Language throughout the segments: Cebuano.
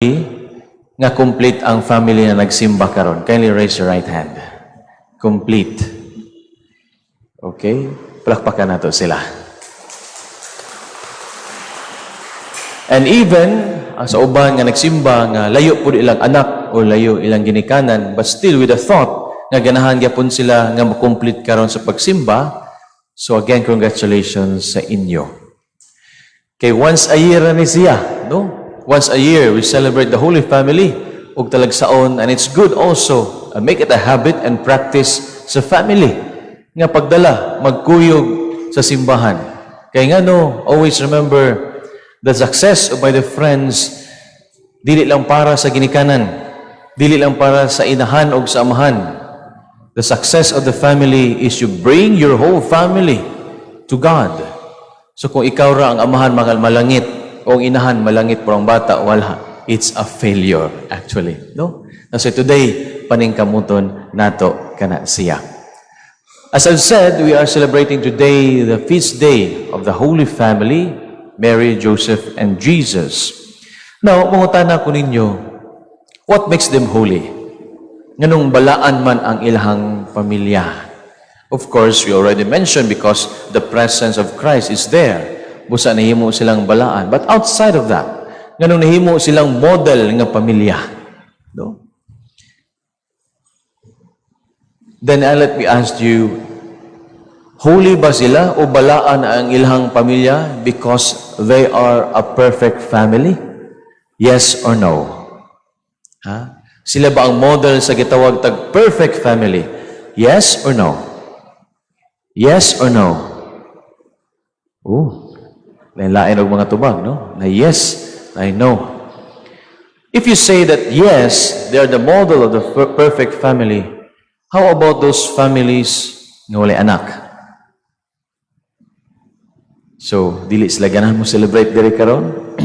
Nga complete ang family na nagsimba karon? Kindly raise your right hand. Complete. Okay? Palakpakan nato sila. And even ang sa uban nga nagsimba nga layo pud ilang anak o layo ilang ginikanan, but still with the thought nga ganahan gyapon sila nga mo-complete karon sa pagsimba. So again, congratulations sa inyo. Kay once a year na ni siya, no? Once a year we celebrate the Holy Family ug talagsaon, and it's good also, make it a habit and practice sa family nga pagdala magkuyog sa simbahan. Kay ngano, always remember, the success of my dear friends dili lang para sa ginikanan, dili lang para sa inahan o sa amahan. The success of the family is you bring your whole family to God. So kung ikaw ra ang amahan malangit o ang inahan malangit pero ang bata wala, it's a failure actually, no? So today, paningkamuton nato kana siya. As I've said, we are celebrating today the feast day of the Holy Family, Mary, Joseph, and Jesus. Now, mangutana ko ninyo, what makes them holy? Nganong balaan man ang ilahang pamilya? Of course, we already mentioned, because the presence of Christ is there. Busa nahimo silang balaan. But outside of that, nganong nahimo silang model nga pamilya? No? Then let me ask you, holy ba sila o balaan ang ilang pamilya because they are a perfect family? Yes or no? Ha? Sila ba ang model sa gitawag tag perfect family? Yes or no? Yes or no? Oh, lain-lain og mga tubag, no? Na yes, I know. If you say that yes, they are the model of the perfect family, how about those families nga walay anak? So, dili sila ganahan mo celebrate diri karon?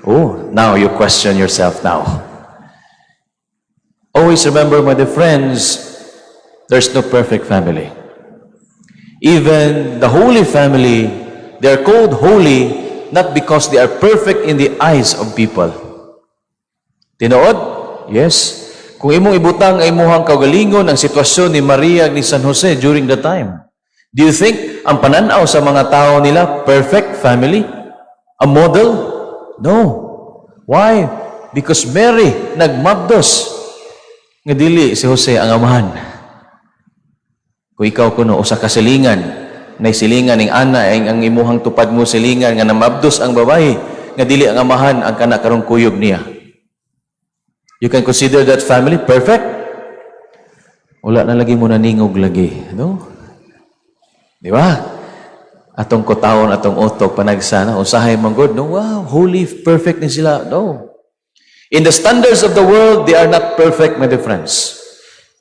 Oh, now you question yourself now. Always remember, my dear friends, there's no perfect family. Even the Holy Family, they are called holy not because they are perfect in the eyes of people. Tinuod? Yes. Kung imong ibutang ang imuhang kaugalingon ang sitwasyon ni Maria ug ni San Jose during the time, do you think ang pananaw sa mga tao nila, perfect family? A model? No. Why? Because Mary nagmabdos nga dili si Jose ang amahan. Kung ikaw kuno usa ka silingan, nay silingan ning ana ang imuhang tupad mo silingan nga namabdos ang babae nga dili ang amahan ang kana karong kuyog niya. You can consider that family perfect? Wala na lagi mo naningog lagi, no? Di ba? Atong kutawon, atong utok, panagsana, usahay man gud, no? Wow, holy, perfect ni sila. No. In the standards of the world, they are not perfect, my dear friends.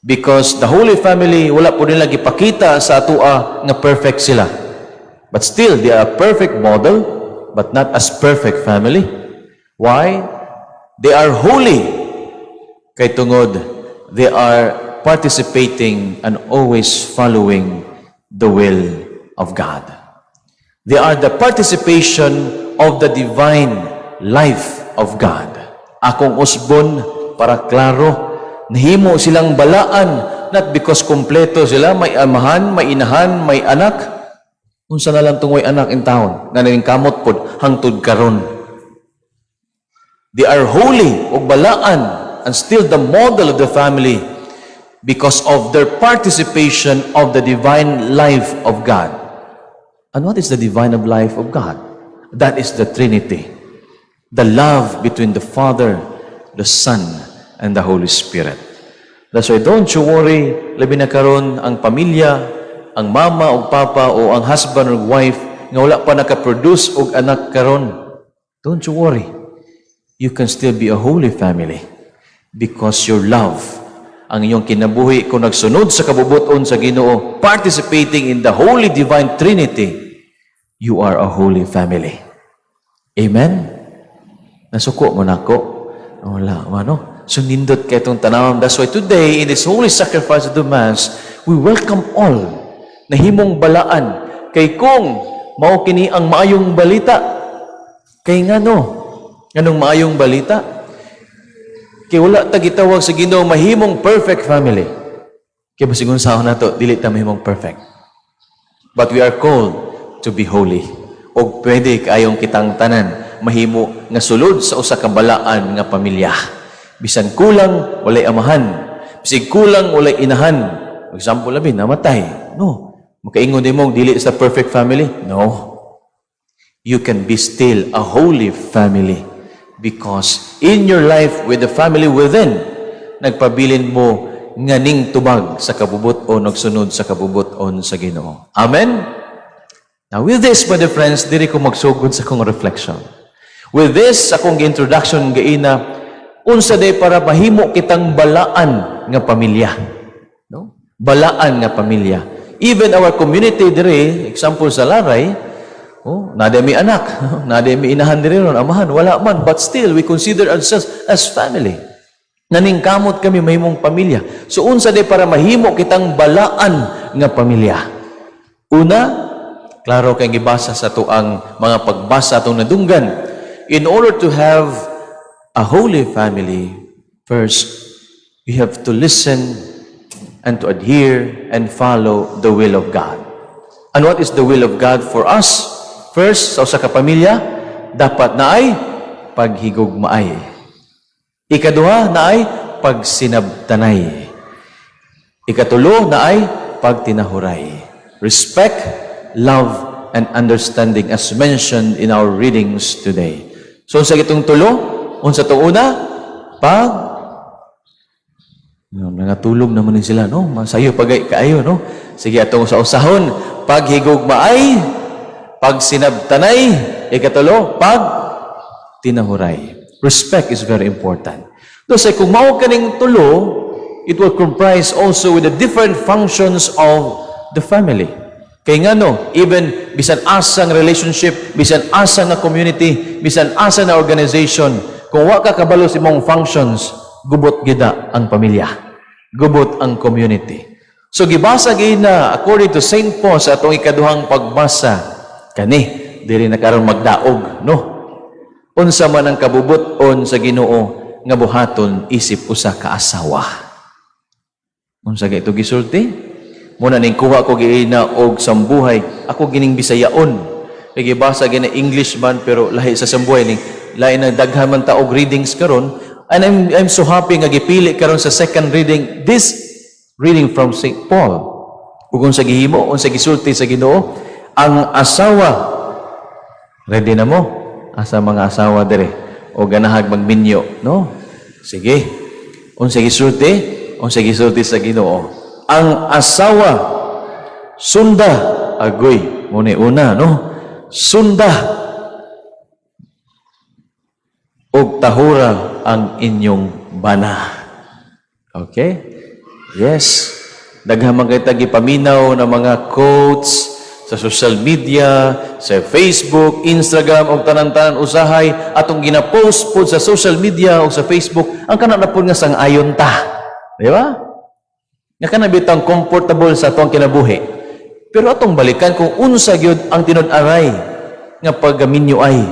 Because the Holy Family, wala po nila gipakita sa atua nga perfect sila. But still, they are a perfect model, but not as perfect family. Why? They are holy. Kay tungod, they are participating and always following the will of God. They are the participation of the divine life of God. Akong usbon para klaro, nahimo silang balaan not because kompleto sila, may amahan, may inahan, may anak. Unsa na lang tong way anak in town, nga kamot pod hangtod karon. They are holy ug balaan and still the model of the family because of their participation of the divine life of God. And what is the divine of life of God? That is the Trinity. The love between the Father, the Son, and the Holy Spirit. That's why don't you worry, labi na karon ang pamilya, ang mama o papa o ang husband or wife nga wala pa nakaproduce og anak karon. Don't you worry. You can still be a holy family because your love, ang inyong kinabuhi kung nagsunod sa kabubuton sa Ginoo, participating in the Holy Divine Trinity, you are a holy family. Amen? Nasuko mo nako. Wala, ano? So nindot kay itong tanawang. That's why today, in this holy sacrifice of the Mass, we welcome all. Nahimong balaan. Kay kung mao kini ang maayong balita, kay ngano? Nganong maayong balita? Kay wala ta gitawag sa Ginoo mahimong perfect family. Kay basig unsaon nato, dili ta mahimong perfect. But we are called to be holy. Og pwede kaayong kitang tanan mahimo nga sulod sa usa ka balaan nga pamilya. Bisan kulang, walay amahan. Bisag kulang, walay inahan. Example labi, namatay. No. Makaingon din mo, dili sa perfect family? No. You can be still a holy family because in your life with the family within, nagpabilin mo nga ning tubag sa kabubut-on ug sunod sa kabubut-on sa Ginoo. Amen? Now with this, my dear friends, diri ko magsugod sa akong reflection. With this, akong introduction gaina, unsa day para mahimo kitang balaan nga pamilya. No? Balaan nga pamilya. Even our community diri, example sa Laray, oh, naa mi anak, naa mi inahan diri ron, amahan, wala man, but still we consider ourselves as family. Naningkamot kami mahimong pamilya. So unsa day para mahimo kitang balaan nga pamilya? Una, klaro kay gibasa sa atoang mga pagbasa atong nadunggan. In order to have a holy family, first, we have to listen and to adhere and follow the will of God. And what is the will of God for us? First, sa usa ka pamilya, dapat naay paghigugmaay. Ikaduha, naay pagsinabtanay. Ikatulo, naay pagtinahuray. Respect, love, and understanding as mentioned in our readings today. So, unsa itong tulo, unsa itong una, pag no, nangatulog naman din sila, no? Masayo pagay kaayo, no? Sige, atong sa usahon, paghigugmaay, pagsinabtanay, ikatulo, pag tinahuray. Respect is very important. Say, kung mao kaning tulo, it will comprise also with the different functions of the family. Kay ngano, even bisan asang relationship, bisan asa nga community, bisan asa na organization, kung wa ka kabalo sa imong functions, gubot gida ang pamilya. Gubot ang community. So gibasa na according to St. Paul sa atong ikaduhang pagbasa kani diri na karon magdaog, no? Unsa man ang kabubut-on sa Ginoo nga buhaton isip usa ka asawa? Unsa kay ito gisulti? Muna ning kuha ko giina og sambuhay, ako gining bisayaon. Kay gibasa gina English man pero lahi sa sambuhay ning lahi na daghan man ta og readings karon. And I'm so happy nga gipili karon sa second reading this reading from St. Paul. Ug unsa gihimo, unsa gisulti sa Ginoo, ang asawa, ready na mo? Asa mga asawa dire o ganahag magminyo, no? Sige. Unsa gisulti? Unsa gisulti sa Ginoo? Ang asawa sunda, agoy, mao una, no? Sunda ug tahura ang inyong bana. Okay? Yes. Daghan man kay gipaminaw na mga quotes sa social media, sa Facebook, Instagram, og tanan-tanan usahay atong gina-post pod sa social media o sa Facebook, ang kana na pod nga sang-ayon ta. Di ba? Nga kana bitang comfortable sa atong kinabuhi. Pero atong balikan kung unsa gyud ang tinud-aray nga paggaminyo ay.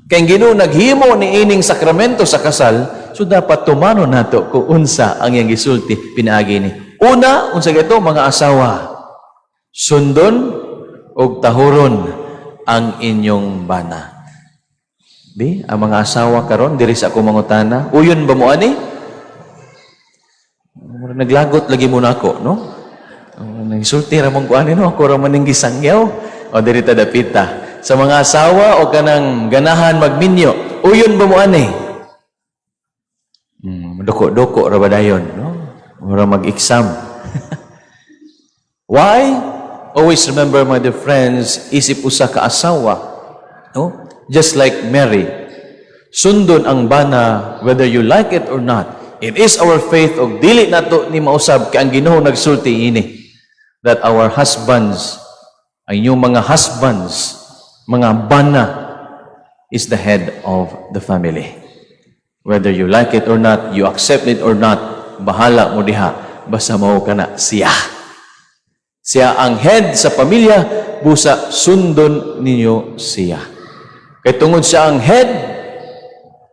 Kay ang Ginoo naghimo ni ining sakramento sa kasal, so dapat tumano nato kung unsa ang iyang gisulti pinaagi ni. Una, unsa ito mga asawa? Sundon og tahuron ang inyong bana. Bi, ang mga asawa karon diri sa ako mangutana, uyon ba mo ani? Mura naglagot lagi mo nako, no? Oh, nagsulti ra man ko ani, no, ako ra man ning gisangyaw. O diri ta dapita. Sa mga asawa o kanang ganahan magminyo, uyon ba mo ani? Doko-doko ra ba dayon, no? Mura mag-exam. Why? Always remember, my dear friends, isip usa ka asawa, no? Just like Mary, sundon ang bana whether you like it or not. It is our faith og dili nato ni mausab kay ang Ginoo nagsulti ini that our husbands, ang inyong mga husbands, mga bana is the head of the family. Whether you like it or not, you accept it or not, bahala mo diha, basta mao kana siya. Siya ang head sa pamilya, busa sundon ninyo siya. Kay tungod siya ang head,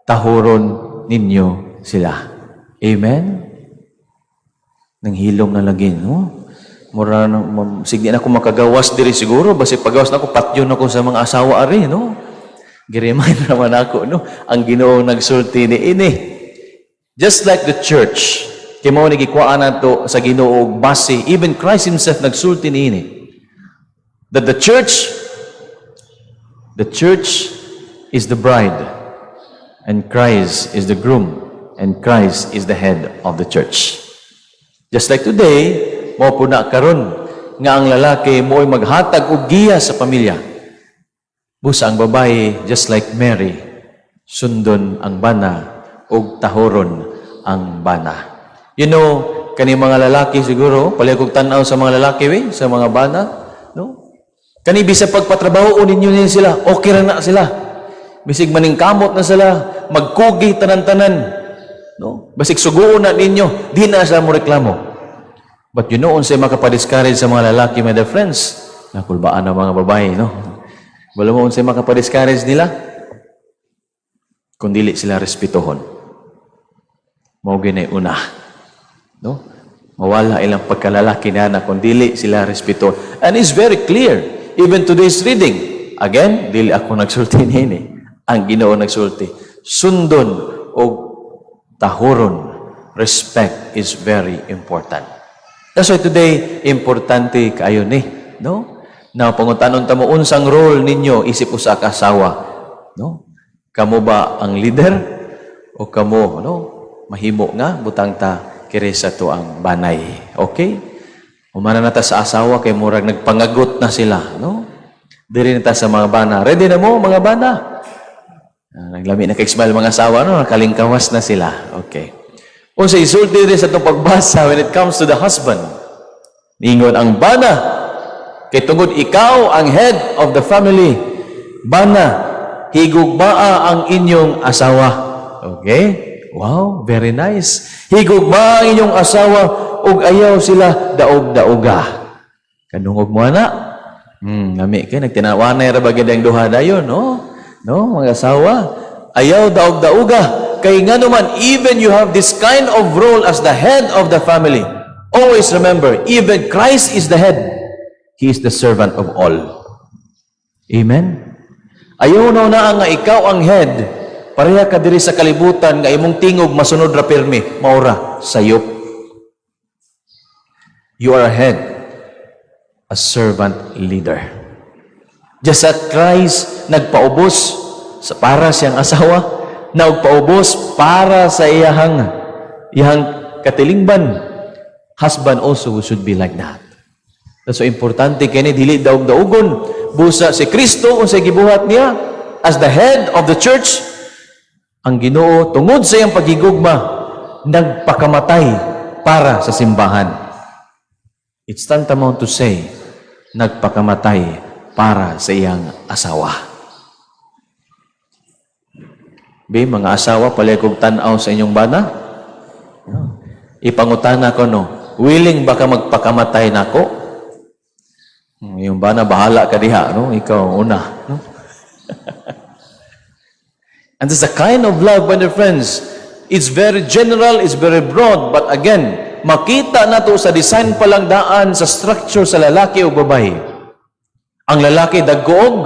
tahuron ninyo sila. Amen? Nanghilom na lagi, no? Mura na, sige na ako makagawas diri siguro, basi pagawas na ako, patyon ako sa mga asawa ari, no? Gi-remind naman ako, no? Ang Ginoo nagsulti ni ini. Just like the church, kay mao ni gikuhaan nato sa Ginoo og base, even Christ himself nagsulti ni ini. That the church is the bride, and Christ is the groom, and Christ is the head of the church. Just like today, mao po na karon nga ang lalaki mo'y maghatag og giya sa pamilya. Busa ang babae, just like Mary, sundon ang bana ug tahoron ang bana. Kani mga lalaki siguro, palihog kog tan-aw sa mga lalaki, we, sa mga bana, no? Kani bisa pagpatrabaho ninyo ni sila, okay ra na sila. Bisig maningkamot na sila, magkugi tanan-tanan, no? Basig suguon na ninyo, di na sila mo reklamo. But unsay makapa-discourage sa mga lalaki, my dear friends? Nakulbaan ang mga babae, no? Wala mo unsay makapa-discourage nila? Kung dili sila respetuhon. Mao gyud una. No? Mawala ilang pagkalalaki na kung dili sila respetuhon. And it's very clear, even today's reading. Again, dili ako nagsulti niini. Ang Ginoo nagsulti. Sundon o tahuron. Respect is very important. That's why today, importante kaayo ni, no? Now, pangutanon ta mo, unsang role ninyo isip usa ka asawa, no? Kamo ba ang leader o kamo, no? Mahimo nga butang ta kiri sa to ang banay. Okay? Humana na ta sa asawa kay murag nagpangagot na sila, no? Diri na ta sa mga bana. Ready na mo, mga bana? Ah, naglami na kay smile mga asawa, no? Nakalingkawas na sila. Okay. Unsa isulti diri sa atong pagbasa when it comes to the husband? Ningon ang bana, kay tungod ikaw ang head of the family, bana, higugmaa ang inyong asawa. Okay? Wow, very nice. Higugmaa ang inyong asawa ug ayaw sila daog-daoga. Kanungog mo ana? Lami kay nagtinawanay ra ba gid ang duha dayon, no? No, mga asawa. Ayaw daog-daoga. Kay nga naman, even you have this kind of role as the head of the family, always remember, even Christ is the head. He is the servant of all. Amen? Ayaw na na nga ikaw ang head, pareha ka diri sa kalibutan nga imong tingog masunod ra pirmi, maura, sayop. You are a head, a servant leader. Just as Christ nagpaubos sa para siyang asawa, nagpaubos para sa iyahang katilingban. Husband also should be like that. That's so importante kini dili daog-daugon. Busa si Kristo, unsay gibuhat niya as the head of the church, ang Ginoo, tungod sa iyang pagigugma, nagpakamatay para sa simbahan. It's tantamount to say, nagpakamatay para sa iyang asawa. Be, mga asawa, palihog tan-aw sa inyong bana. No. Ipangutana ko, no, willing ba ka magpakamatay nako? Yung bana, bahala ka diha, no? Ikaw, una. No? And it's a kind of love, my dear friends. It's very general, it's very broad, but again, makita nato sa design pa lang daan sa structure sa lalaki o babae. Ang lalaki dagko og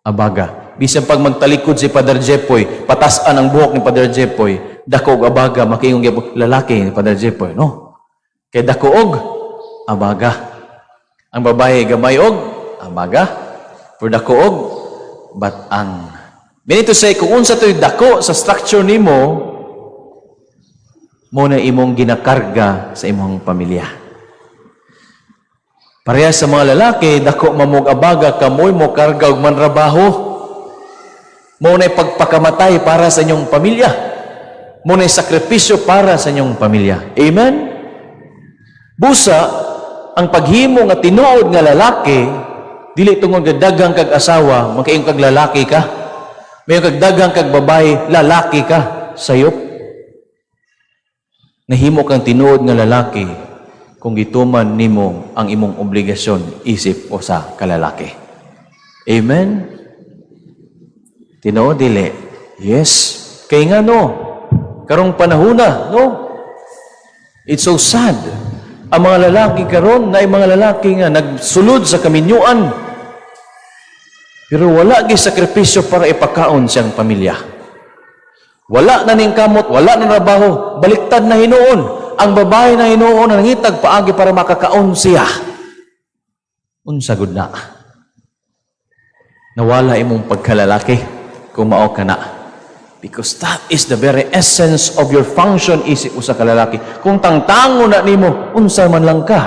abaga. Bisan pag magtalikod si Father Jepoy, patasan ang buhok ni Father Jepoy, dako og abaga, makiingon gyapon, lalaki ni Father Jepoy, no? Kay dako og abaga. Ang babae gamay og abaga, pero dako og bat-ang. Meaning to say, kung unsa to'y dako sa structure nimo, mo na imong ginakarga sa imong pamilya. Pareha sa mga lalaki, dako man mo'g abaga, kamoy mo karga og manrabaho. Mo na pagpakamatay para sa inyong pamilya. Mo na sakripisyo para sa inyong pamilya. Amen? Busa, ang paghimo nga tinuod nga lalaki, dili tungod kag daghang kag asawa, makaingon kag lalaki ka. Mayo kag daghang kag babae, lalaki ka. Sayop. Nahimo kang tinuod nga lalaki kung gituman nimo ang imong obligasyon isip usa ka lalaki. Amen? Tinuod dili? Yes. Kay nga no, Karong panahona, no? It's so sad. Ang mga lalaki karon na mga lalaki nga nagsulod sa kaminyuan pero wala gi sakripisyo para ipakaon siyang pamilya. Wala na ning kamot, wala na trabaho, baliktad na hinuon. Ang babae na hinuon na nangitag paagi para makakaon siya. Unsa gud na? Nawala imong pagkalalaki kung mao ka na. Because that is the very essence of your function isip usa ka lalaki. Kung tangtango na nimo, unsa man lang ka?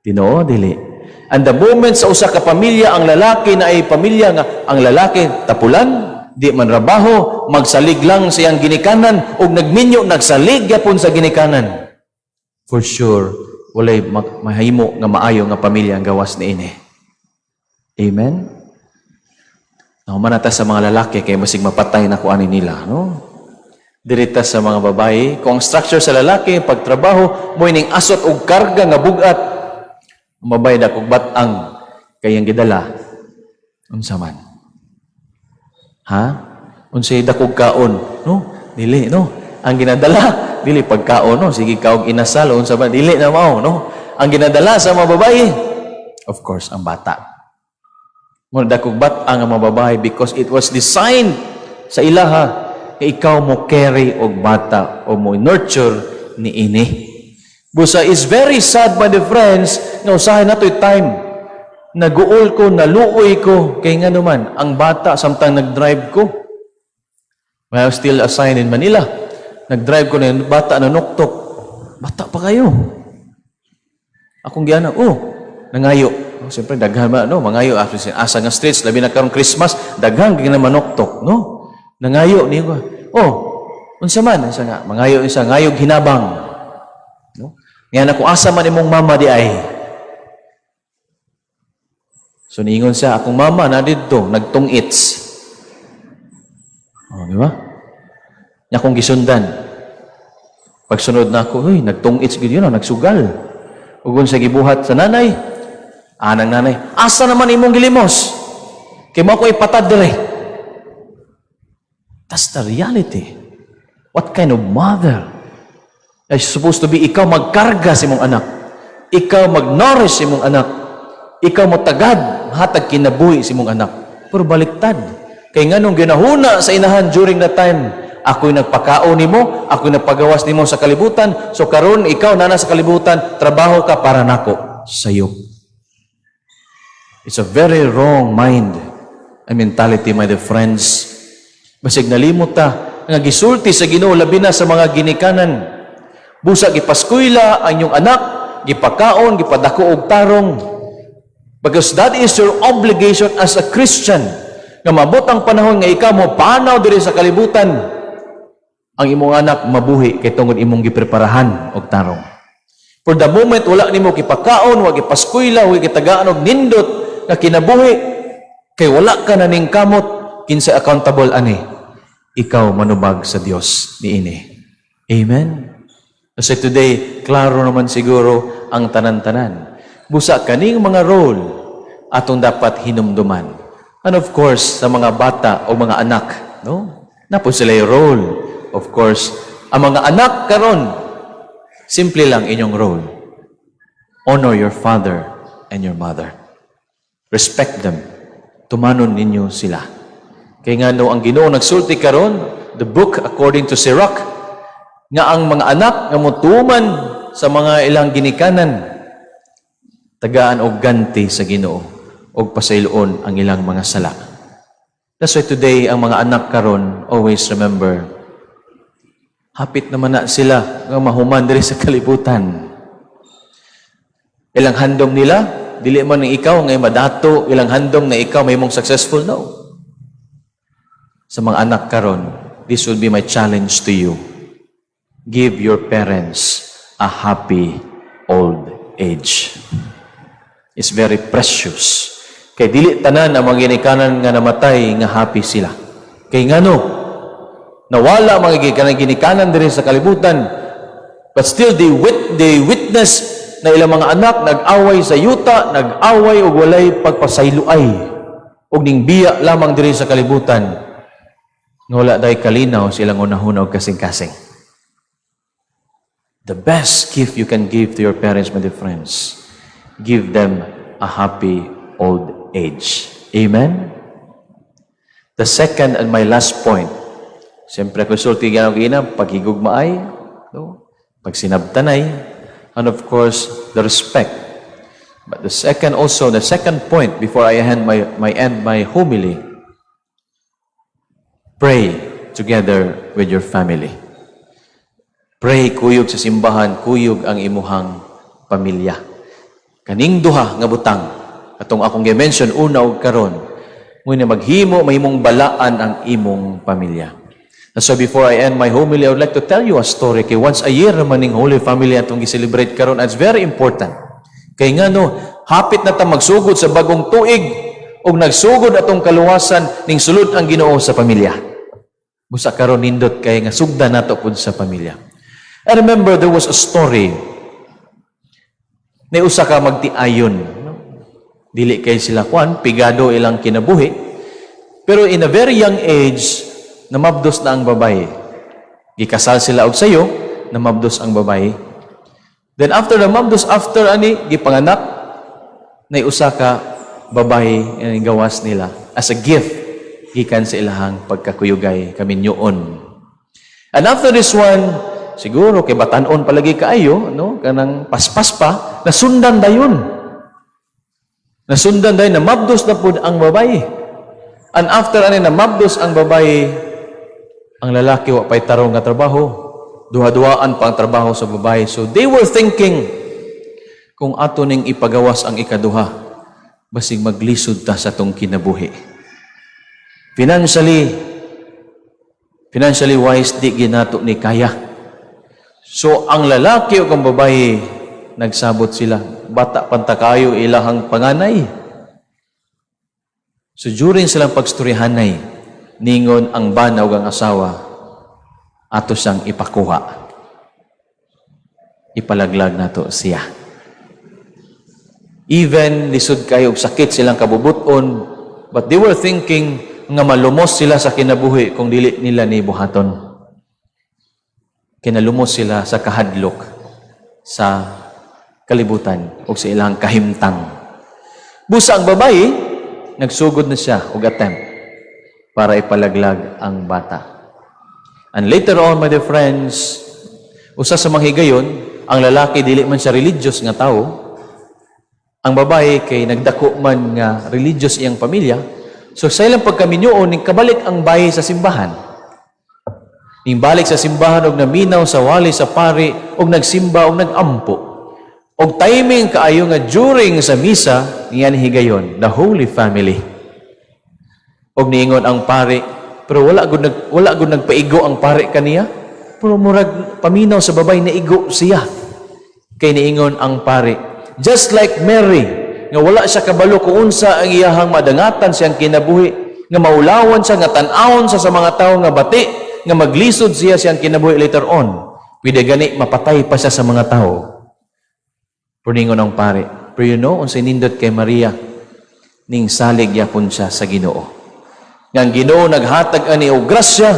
Tinuod, dili? And the moment sa usa ka pamilya, ang lalaki na ay pamilya nga ang lalaki tapulan, di man rabaho, magsalig lang sa iyang ginikanan ug nagminyo, nagsalig gyapon sa ginikanan. For sure, walay mahimo nga maayo nga pamilya ang gawas niini. Amen? Nahuman na ta sa mga lalaki kay masig mapatay na ko ani nila, no? Diri ta sa mga babae, kung ang structure sa lalaki, pagtrabaho, mo ining asot og karga nga bugat, ang babae dakog bat-ang kayang gidala. Unsa man? Ha? Unsay dakog kaon, no? Dili, no? Ang ginadala, dili pagkaon, no? Sige kaog inasal, unsa ba? Dili na mao, no? Ang ginadala sa mga babae, of course, ang bata. Mo dakog bat-ang ang mga babae because it was designed sa ilaha nga ikaw mo carry og bata o mo nurture ni ini. Busa is very sad, my dear friends, nga usahay na to'y time. Naguol ko, naluoy ko, kay nga naman, ang bata samtang nag-drive ko. When I was still assigned in Manila, nag-drive ko na yung bata na nuktok. Bata pa kayo. Akong giana, oh, nangayo. Oh, siyempre, daghan ba, no? Mangayo, asa nga streets, labi na karong Christmas, daghan kay na manuktok, no? Nangayo niyo. Oh, unsa man, unsa nga, mangayo isa, ngayog hinabang. No? Nga na kung asa man imong mama di ay. So niingon siya, "Akong mama na didto, nagtungits." Oh, di ba? Nya akong gisundan. Pagsunod na ako, "Uy, nagtungits gid yun, oh, nagsugal." Ug sa gibuhat sa nanay, anang nanay, "Asa naman imong gilimos? Kay mo ko ipatad dire." That's the reality. What kind of mother is supposed to be ikaw magkarga sa imong anak? Ikaw mag-nourish sa imong anak. Ikaw mo tagad, hatag kinabuhi sa imong anak. Pero baliktad. Kay nganong ginahuna sa inahan during that time, "Ako'y nagpakaon nimo, ako'y nagpagawas nimo sa kalibutan, so karon ikaw nana sa kalibutan, trabaho ka para nako." Sayop. It's a very wrong mind and mentality, my dear friends. Basig nalimot ta nga gisulti sa Ginoo labi na sa mga ginikanan. Busa gipaskuyla ang inyong anak, gipakaon, gipadako og tarong. Because that is your obligation as a Christian. Nga maabot ang panahon nga ikaw mo panaw diri sa kalibutan, ang imong anak mabuhi kay tungod imong gipreparahan og tarong. For the moment wala nimo gipakaon, wa gipaskuyla, wa gitagaan og nindot nga kinabuhi, kay wala ka na ning kamot, kinsa accountable ani? Ikaw manubag sa Dios niini. Amen. Kasi today, klaro naman siguro ang tanan-tanan. Busa kaning mga role atong dapat hinumduman. And of course, sa mga bata o mga anak, no? Napo sila yung role. Of course, ang mga anak karon, simple lang inyong role. Honor your father and your mother. Respect them. Tumanon ninyo sila. Kay nga no, ang Ginoo nagsulti karon, the book according to Sirach, nga ang mga anak nga motuman sa mga ilang ginikanan, tagaan og ganti sa Ginoo og pasayloon ang ilang mga sala. That's why today ang mga anak karon, always remember, hapit naman na sila nga mahuman diri sa kalibutan. Ilang handom nila, dili man ni ikaw ngay madato, ilang handom na ikaw may mong successful, no. Sa mga anak karon, this will be my challenge to you. Give your parents a happy old age. It's very precious. Kay dili tanan ang mga ginikanan nga namatay nga happy sila. Kay ngano, nawala ang mga ginikanan diri sa kalibutan, but still they witness na ilang mga anak nag-away sa yuta, nag-away og walay pagpasayloay, og ning biya lamang diri sa kalibutan. Nga wala day kalinaw sa ilang hunahuna og kasing-kasing. The best gift you can give to your parents, my dear friends, give them a happy old age. Amen? The second and my last point, siyempre, kung sulti ganang ina, paghigugmaay, no? Pagsinabtanay, and of course, the respect. But the second also, the second point before I end my homily, pray together with your family. Pray kuyog sa simbahan, kuyog ang imuhang pamilya. Kaning duha nga butang, atong akong gi-mention una ug karon, ngunit maghimo mahimong balaan ang imong pamilya. And so before I end my homily, I would like to tell you a story. Kay once a year naman ning Holy Family atong gi-celebrate karon. And it's very important. Kay ngano, hapit na ta magsugod sa bagong tuig ug nagsugod atong kaluwasan ning sulod ang Ginoo sa pamilya. Busa karon nindot kay nga sugdan nato pud sa pamilya. I remember there was a story ni usa ka magtiayon, no? Dili kay sila kwan, pigado ilang kinabuhi. Pero in a very young age, namabdos na ang babae. Gikasal sila og sayo, namabdos ang babae. Then after namabdos, after ani, gipanganak na usa ka babae nga gawas nila as a gift gikan sa ilahang pagkakuyugay kaminyoon. And after this one, siguro kay batanon palagi kaayo, no? Kanang paspas pa, nasundan dayon. Nasundan dayon, namabdos na pud ang babae. And after ani namabdos ang babae, ang lalaki wa pay tarong nga trabaho. Duha-duhaan pa ang trabaho sa babae. So they were thinking, kung ato ning ipagawas ang ikaduha, basig maglisod ta sa atong kinabuhi. Financially wise, di ginato ni kaya. So ang lalaki o ang babae, nagsabot sila. Bata pa ta kaayo ilahang panganay. So during silang pagstoryahanay, ningon ang bana ug ang asawa, ato siyang ipakuha. Ipalaglag nato siya. Even lisod kayo og sakit silang kabubuton, but they were thinking nga malumos sila sa kinabuhi kung dili nila ni buhaton. Kinalumos sila sa kahadlok sa kalibutan o sa ilang kahimtang. Busa ang babae, nagsugod na siya og attempt para ipalaglag ang bata. And later on, my dear friends, usa sa mga higayon, ang lalaki dili man siya religious nga tao, ang babae kay nagdako man nga religious iyang pamilya, so sa ilang pagkaminyoon, ning kabalik ang bayi sa simbahan. Ning balik sa simbahan og naminaw sa wali sa pari og nagsimba og nagampo. Og timing kaayo nga during sa misa niyan higayon, the Holy Family. Og niingon ang pari, pero wala gud nagpaigo ang pari kaniya. Pero murag paminaw sa babay, naigo siya. Kay niingon ang pari, just like Mary, nga wala siya kabalo kung unsa ang iyahang madangatan siyang kinabuhi, nga maulawan siya, nga tan-awon siya sa mga tao nga bati, nga maglisod siya siyang kinabuhi later on. Pwede gani mapatay pa siya sa mga tao. Pero ningon ang pare, pero you know, unsay nindot kay Maria, ning salig yapon siya sa Ginoo. Nga ang Ginoo naghatag ani og grasya,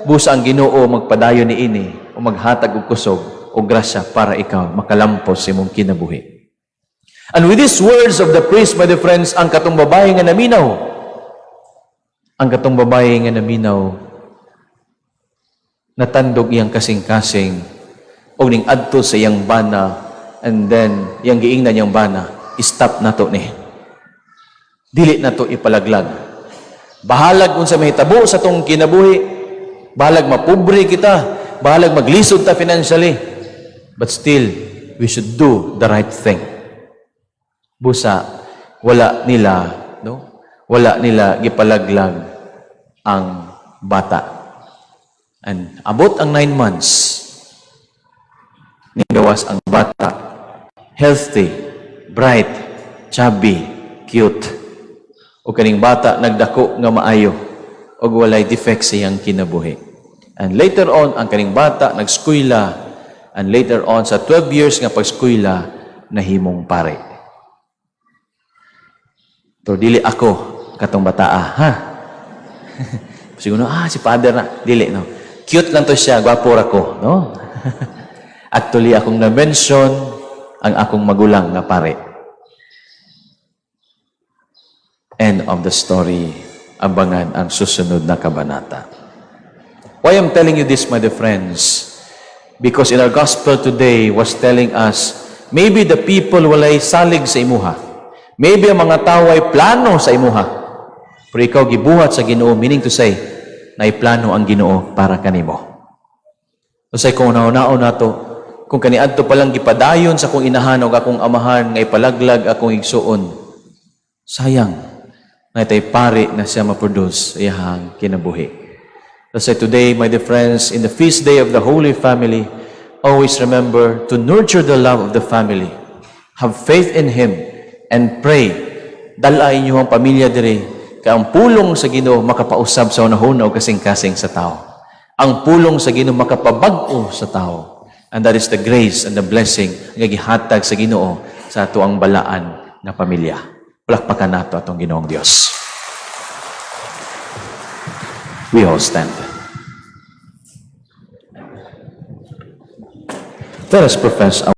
busa ang Ginoo magpadayon ni ini o maghatag og kusog o grasya para ikaw makalampos sa imong kinabuhi. And with these words of the priest, my dear friends, ang katong babae nga naminaw, natandog iyang kasing-kasing, og ning adto sa iyang bana, and then iyang giingnan iyang bana, "Stop na to ni. Dili na to ipalaglag. Bahalag unsa mahitabo sa tong kinabuhi, bahalag mapobre kita, bahalag maglisod ta financially, but still, we should do the right thing." Busa, wala nila, no? Wala nila gipalaglag ang bata. And abot ang 9 months, nigawas ang bata, healthy, bright, chubby, cute. O kaning bata nagdako nga maayo og walay defect sa iyang kinabuhi. And later on, ang kaning bata nagskwela, and later on, sa 12 years nga pagskwela, nahimong pare. Pero dili ako katong bataa, ha? Siguro, ah, si Father na. Dili, no? Cute lang to siya, gwapo ra ko, no? Actually, akong na-mention ang akong magulang nga pare. End of the story. Abangan ang susunod na kabanata. Why I'm telling you this, my dear friends? Because in our gospel today was telling us, maybe the people walay salig sa imuha. Maybe ang mga tao ay plano sa imuha. Pero ikaw gibuhat sa Ginoo, meaning to say, naay plano ang Ginoo para kanimo. Usay kung naunao nato, kung kaniadto pa lang gipadayon sa akong inahan o akong amahan nga ipalaglag akong igsuon, sayang naa tay pari na siya ma-produce sa iyahang kinabuhi. Let's say today, my dear friends, in the feast day of the Holy Family, always remember to nurture the love of the family. Have faith in Him and pray. Dala inyo ang pamilya dire kay ang pulong sa Ginoo makapausab sa hunahuna o kasing-kasing sa tao. Ang pulong sa Ginoo makapabag-o sa tao. And that is the grace and the blessing nga gihatag sa Ginoo sa atoang balaan nga pamilya. Palakpakan nato atong Ginoong Dios. We all stand. Let us profess our